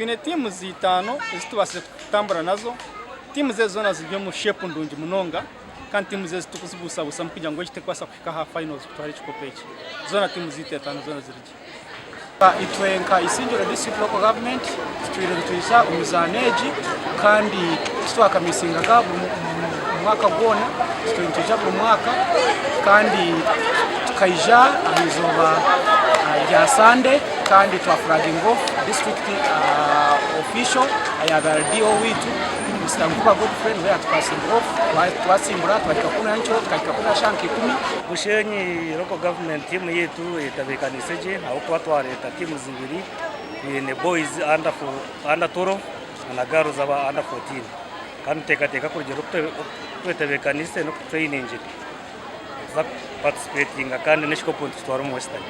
Twine tiimu itaano ezi tubaasize kutambura nazo. Tiimu ezi zoona ziri omu sheepu ndungi munonga kandi tiimu ezi tikuzibuusabuusamu kugira ngu egi terikubaasa kuhika aha finals kutwara ekikopo eki. Zoona tiimu zaitu etaano zoona ziri gye. Itwe nka Isingiro District Local Government tutwire nitwija omu mizaano egi kandi titwakamisingaga buri mwaka gwona, tutwire nitwija buri mwaka kandi tukaija aha izooba rya Sande kandi twa flaginga off district official ayabaire ari DO waitu Mister Nkuba Godfrey niwe yatupasingira off twasimbura twahika kunu nyenkiro tukahika kunu aha shaaha nka ikumi. Bushenyi Local Government tiimu yaitu etebeekaniise gye ahabw'okuba twareeta tiimu zibiri, twine boys under 12 na girls aba under 14 kandi nituteekateeka kurugiirira oku twetebeekaniise n'oku tutreiningire nituza kupatisipetinga kandi n'ekikopo nitukitwara omu Western.